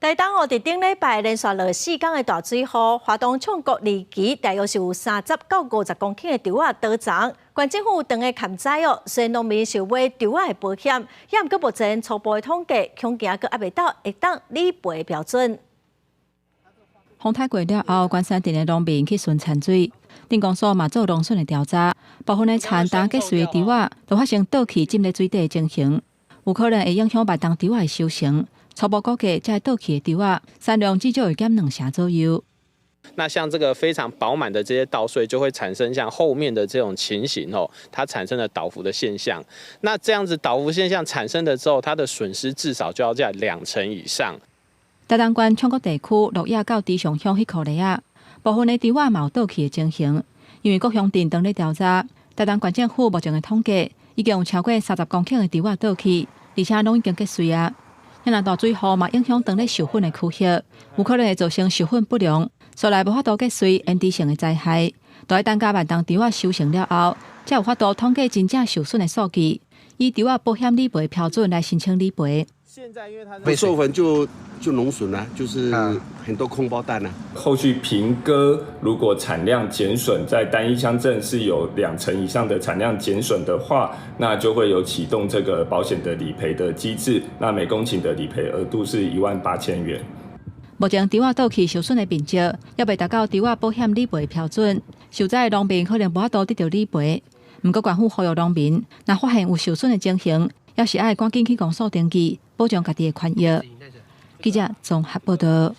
台東哦，佇頂禮拜連續落四工的大水雨，花東衝國二期大約是有30到50公頃的稻仔倒叢。縣政府當下勘災哦，雖然農民受買稻仔的保險，也毋過目前初步的統計，恐驚閣猶未到會當理賠的標準。風颱過了後，關山鎮的農民去巡田水，鎮公所嘛做農損的調查，部分的田當結穗的稻仔都發生倒去浸佇水底的情形，有可能會影響越冬稻仔的收成。初步估計，這倒去的稻仔產量至少會減兩成左右。那像這個非常飽滿的這些稻穗，就會產生像後面的這種情形哦，它產生了倒伏的現象。那這樣子倒伏現象產生的之後，它的損失至少就要在兩成以上。台東縣衝國地區鹿野到池上鄉彼箍犁仔，部分的稻仔嘛有倒去的情形。因為各鄉鎮當咧調查，台東縣政府目前的統計已經有超過30公頃的稻仔倒去，而且攏已經結穗啊。若大水雨嘛影響當咧授粉的區域，有可能會造成授粉不良，所來無法度結穗，延遲性的災害。都愛等甲越冬稻仔收成了後，才有法度統計真正受損的數據，以稻仔保險理賠標準來申請理賠。不授粉就農損啦，就是很多空包蛋啦。後續平割，如果產量減損，在單一鄉鎮是有兩成以上的產量減損的話，那就會有啟動這個保險的理賠的機制。那每公頃的理賠額度是18,000元。目前稻仔倒去受損的面積，猶未達到稻仔保險理賠標準，受災的農民可能無法度得著理賠。毋過，縣府呼籲農民，若發現有受損的情形，猶是愛趕緊去公所登記，保障家己的權益。記者綜合報道。